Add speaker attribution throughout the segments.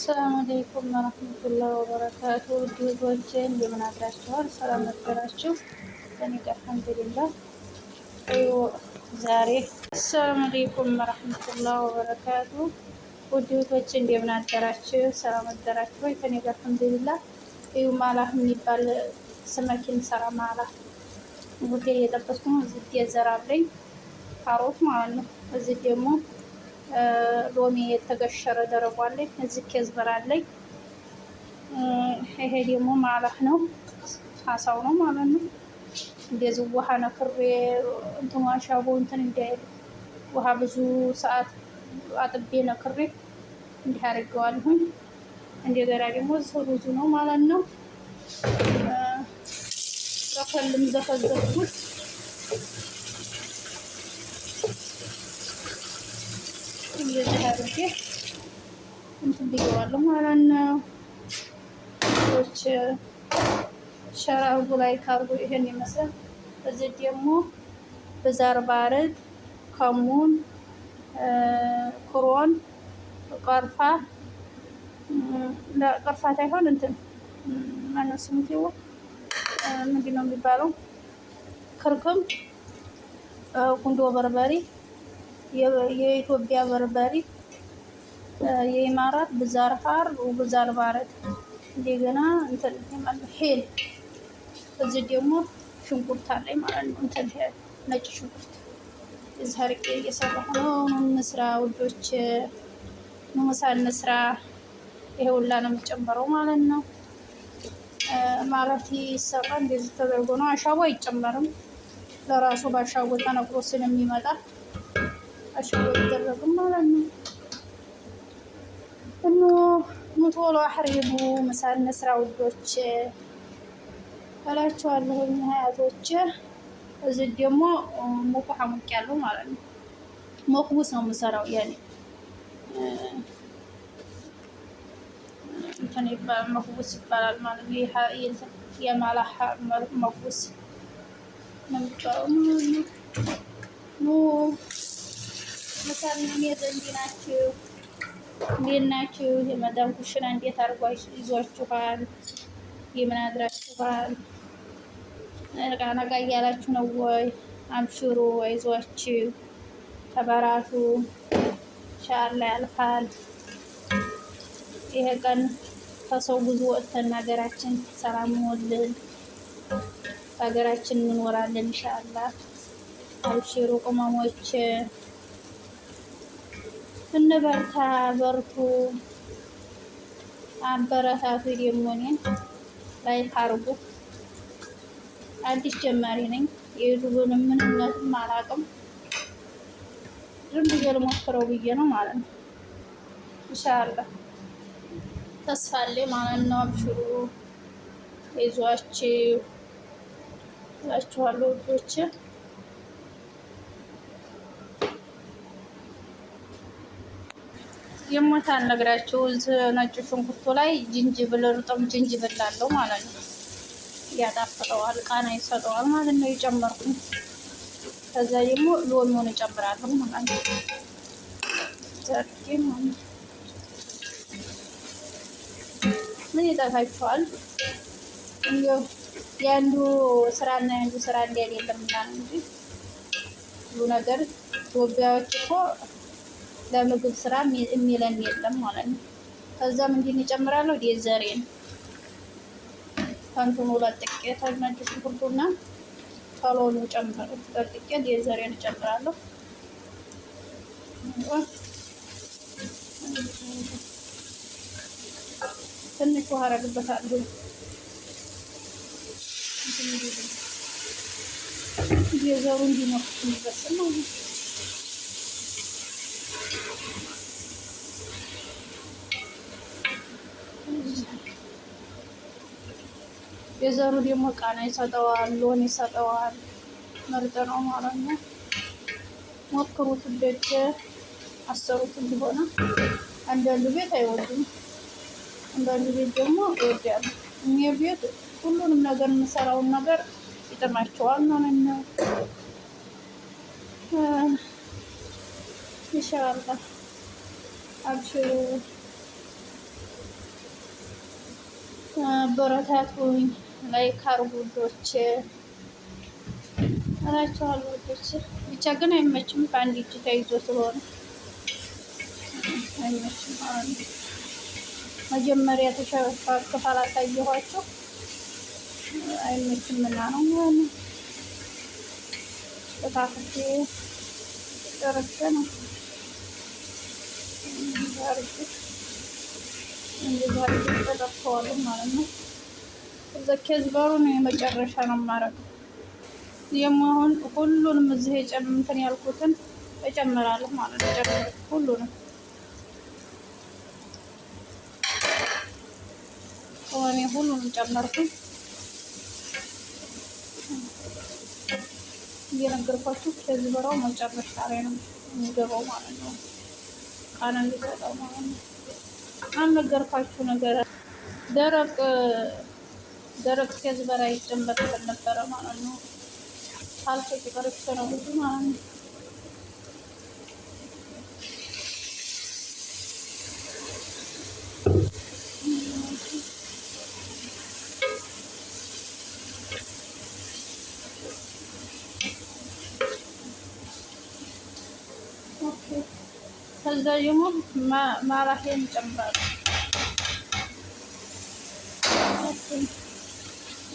Speaker 1: السلام عليكم ورحمة الله وبركاته። ውድ እህቶቼ እንደምን አድራችኋል? ሰላም ነበራችሁ? እኔ ጋር الحمد لله። ዛሬ السلام عليكم ورحمة الله وبركاته። ውድ እህቶቼ እንደምን አደራችሁ? ሰላም አደራችሁ ወይ? ከእኔ ጋር الحمد لله። እዩ مالح የሚባል سمك እንሰራ مالح ጉዴ እየጠበስኩ ነው። እዚህ የዘራለኝ ካሮት ማለት ነው። እዚህ ደግሞ ሎሚ የተገሸረ ደረቁ አለኝ። እዚህ كزبرة አለኝ። ይሄ ደግሞ مالح ነው፣ አሳው ነው ማለት ነው። እንደዚህ ውሃ ነክሬ እንትኑ አሻቦ እንትን እንዳይል ውሃ ብዙ ሰዓት አጥቤ ነክሬ እንዲህ አድርገዋለሁኝ። እንደገና ደግሞ ሩዙ ነው ማለት ነው። በከልም ዘፈዘፍኩት። እንደዚህ አድርጌ እንትን ብየዋለሁ ማለት ነው። ች share አርጉ፣ like አርጉ። ይሄን ይመስላል። እዚህ ደግሞ بزار بارد፣ ከሙን፣ ክሮን፣ ቀርፋ ቀርፋ ሳይሆን እንትን ማነው ስሙ ምንድን ነው የሚባለው? ክርክም፣ ቁንዶ በርበሬ፣ የኢትዮጵያ በርበሬ፣ የኢማራት بزار حار፣ بزار بارد፣ እንደገና እንትን هيل። እዚህ ደግሞ ሽንኩርት አለኝ ማለት ነው። እንትን ነጭ ሽንኩርት እዚህ አድርጌ እየሰራሁ ነው። እንስራ ውዶች፣ ምሳ እንስራ። ይሄ ሁላ ነው የሚጨመረው ማለት ነው። ማለት ይሰራ እንደዚህ ተደርጎ ነው። አሻቦ አይጨመርም። ለራሱ በአሻቦ ተነቅሎ ስለሚመጣ አሻቦ አይደረግም ማለት ነው። እኖ ቶሎ አሕሪቡ ምሳ እንስራ ውዶች እላችኋለሁኝ ሀያቶች። እዚህ ደግሞ ሙቅ አሙቅ ያለው ማለት ነው። መክቡስ ነው የምሰራው ያኔ እንትን ይባላል መክቡስ ይባላል ማለት ነው። የማላህ መክቡስ ነው የሚባለው ማለት ነው። ኑ ምሳሌ እኔ ዘንድ ናችሁ፣ እንዴት ናችሁ? የመዳም ኩሽና እንዴት አድርጓ ይዟችኋል? የምን አድራችኋል? ነቃ ነቃ እያላችሁ ነው ወይ? አብሽሩ፣ አይዟችሁ፣ ተበራቱ። ኢንሻአላህ ያልፋል። ይሄ ቀን ከሰው ብዙ ወጥተን ሀገራችን ሰላም ሆኖልን በሀገራችን እንኖራለን ኢንሻአላህ። አብሽሩ ቅመሞች፣ እንበርታ፣ በርቱ፣ አበረታቱ። ደግሞ እኔን like አድርጉ። አዲስ ጀማሪ ነኝ። የዩቱብን ምንነትም አላውቅም። ዝም ብዬ ልሞክረው ብዬ ነው ማለት ነው። ኢንሻአላህ ተስፋ አለኝ ማለት ነው። አብሽሩ፣ ይዟችሁ እላችኋለሁ ውዶች። የሞታ አልነግራችሁ። እዚህ ነጭ ሽንኩርቱ ላይ ጅንጅብል፣ እርጥብ ጅንጅብል አለው ማለት ነው። ያጣፍጠዋል፣ ቃና ይሰጠዋል ማለት ነው። የጨመርኩኝ ከዛ ደግሞ ሎሚውን እጨምራለሁ ማለት ነው። ዘርጌ ማለት ነው። ምን ይጠፋችኋል? እንዲያው የአንዱ ስራና የአንዱ ስራ እንዲ አይደለም እና ነው እንጂ ሁሉ ነገር ኢትዮጵያዎች እኮ ለምግብ ስራ የሚለን የለም ማለት ነው። ከዛ ምንድን እጨምራለሁ? ዴዘሬን ከእንትኑ ለጥቄ ነጭ ሽንኩርቱና ከሎኑ ጨምር ለጥቄ ዴዘሬን እጨምራለሁ። ትንሽ ውሃ አደርግበታለሁ። የዘሩ እንዲሞቅ እንዲበስል ማለት ነው። የዘሩ ደግሞ ቃና ይሰጠዋል፣ ሎን ይሰጠዋል። ምርጥ ነው ማለት ነው። ሞክሩት፣ ቤት አሰሩት እንዲሆነ። አንዳንዱ ቤት አይወዱም፣ አንዳንዱ ቤት ደግሞ ይወዳሉ። እኔ ቤት ሁሉንም ነገር የምሰራውን ነገር ይጥማቸዋል ማለት ነው። ኢንሻአላህ አብሽሩ። አበረታቱኝ፣ like አድርጉ ውዶች እላቸዋለሁ ውዶች። ብቻ ግን አይመችም፣ በአንድ እጅ ተይዞ ስለሆነ አይመችም ማለት ነው። መጀመሪያ ተሸፋፍቶ አላሳየኋቸው አይመችም እና ነው ማለት ነው። ተታክቼ ጨርሼ ነው እንደዚህ አድርጌ ተጠብሰዋለሁ ማለት ነው። እዛ ኬዝበሩን የመጨረሻ ነው የማደርገው። የማሆን ሁሉንም እዚህ እንትን ያልኩትን እጨምራለሁ ማለት ነው። ጨምር ሁሉንም እኔ ሁሉንም ጨመርኩኝ። እየነገርኳችሁ ከዝበራው መጨረሻ ላይ ነው የሚገባው ማለት ነው። ቃና እንዲሰጠው ማለት ነው። አልነገርኳችሁ ነገር ደረቅ ደረቅ ከዝበራ ይጨመርበት ነበረ ማለት ነው። ሳልፈጭ ቀርቼ ነው ብዙ ማለት ነው። ከዛ ደግሞ ማራሄን እንጨምራለን።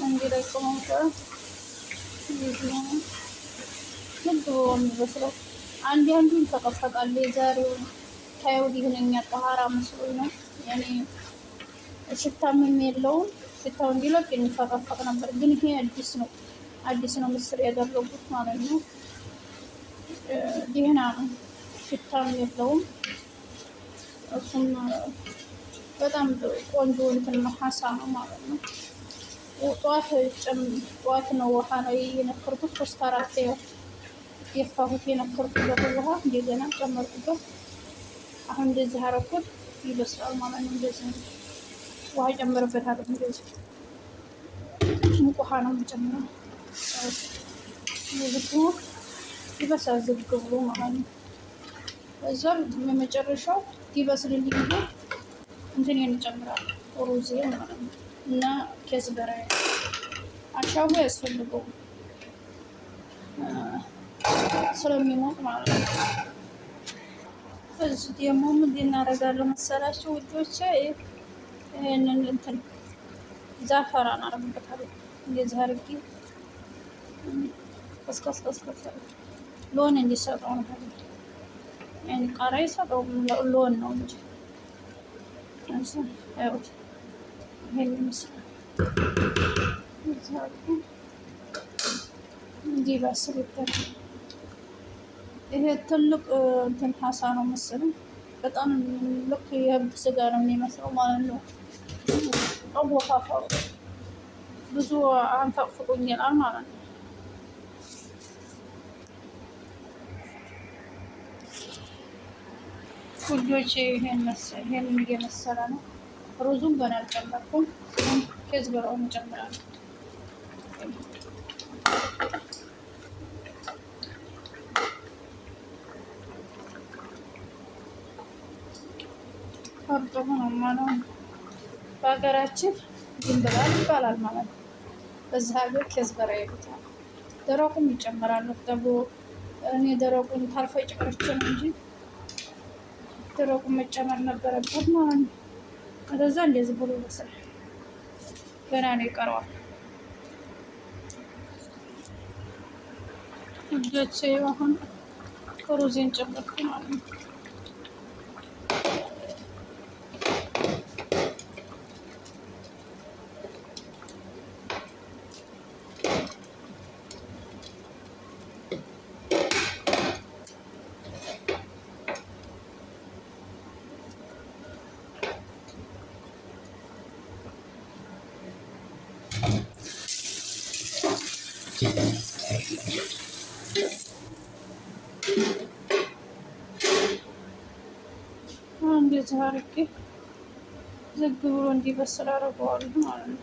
Speaker 1: እንዲለቅ ዝም ብሎ የሚበስለው አንድ አንዱን ይፈቀፈቃል። የዛሬው ታየው ይሁንኛ ጠሃራ መስሎኝ ነው ያኔ ሽታም የለውም። ሽታው እንዲለቅ የሚፈቀፈቅ ነበር፣ ግን ይሄ አዲስ ነው። አዲስ ነው ምስር ያደረጉት ማለት ነው። ደህና ነው፣ ሽታም የለውም። እሱም በጣም ቆንጆ እንትን ነው፣ ሀሳ ነው ማለት ነው። ጠዋት ነው ውሃ ላይ የነከርኩት፣ 3 4 የፋሁት የነከርኩበት ውሃ እንደገና ጨመርኩበት። አሁን እንደዚህ አረኩት፣ ይበስላል ማለት ነው። እንደዚህ ውሃ ጨምርበታለሁ። እንደዚህ ሙቅ ውሃ ነው የምጨምረው። እንደዚህ ይበስላል ዝግ ብሎ ማለት ነው። እዛም የመጨረሻው ይበስልልኝ ብሎ እንትን እንጨምራለን ሩዝ ማለት ነው። እና ኬዝበራ አሻቦ ያስፈልገው ስለሚሞቅ ማለት ነው። እዚህ ደግሞ ምንድን እናደርጋለን መሰላችሁ ውዶቼ? ይሄንን እንትን ዛፈራን አደርግበታለሁ። እንደዚህ አድርጌ ቀስቀስ ቀስቀስ ሎን እንዲሰጠው ነው። ያኔ ቃራ ይሰጠው ሎን ነው እንጂ ያውት ይሄን ይመስላል። እንዲበስል ይደረጋል። ይሄ ትልቅ እንትን ሀሳ ነው መሰለኝ። በጣም ልክ የህብ ስጋ ነው የሚመስለው ማለት ነው። አወፋፈሩ ብዙ አንፈቅፍቁኛል ማለት ነው። ውዶቼ ይሄን እየመሰለ ነው። ሩዙም ገና አልጨመርኩም። ኬዝበራውን እጨምራለሁ። እርጥቡ ነው ማለት ነው። በሀገራችን ድንብላል ይባላል ማለት ነው። በዚህ ሀገር ኬዝበራ ይሉታል። ደረቁም ይጨምራሉ። ደግሞ እኔ ደረቁን ታልፈጭ ቀርቼ ነው እንጂ ደረቁን መጨመር ነበረበት ማለት ነው። ከዛ እንደዚህ ብሎ ይበስላል። ገና ነው ይቀረዋል። ውዶቼ አሁን ሩዜን ጨመርኩ ማለት ነው። እንደዚህ አድርጌ ዝግ ብሎ እንዲበስል አደርገዋለሁ ማለት ነው።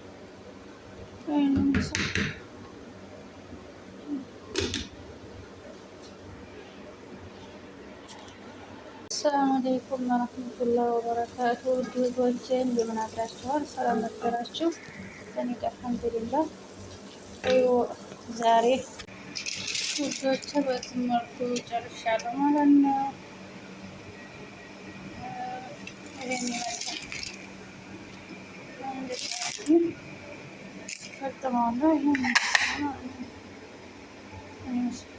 Speaker 1: አሰላሙ አለይኩም ወረህመቱላሂ ወበረካቱ። ውድ እህቶቼ እንደምን አድራችኋል? ሰላም አደራችሁ? እኔ ጋር አልሐምዱሊላህ። ዛሬ ውዶቼ በዚህ መልኩ ጨርሻለሁ ማለት ነው። ይሄን ይመስላል። ፈጥመዋለሁ። ይሄን ይመስላል።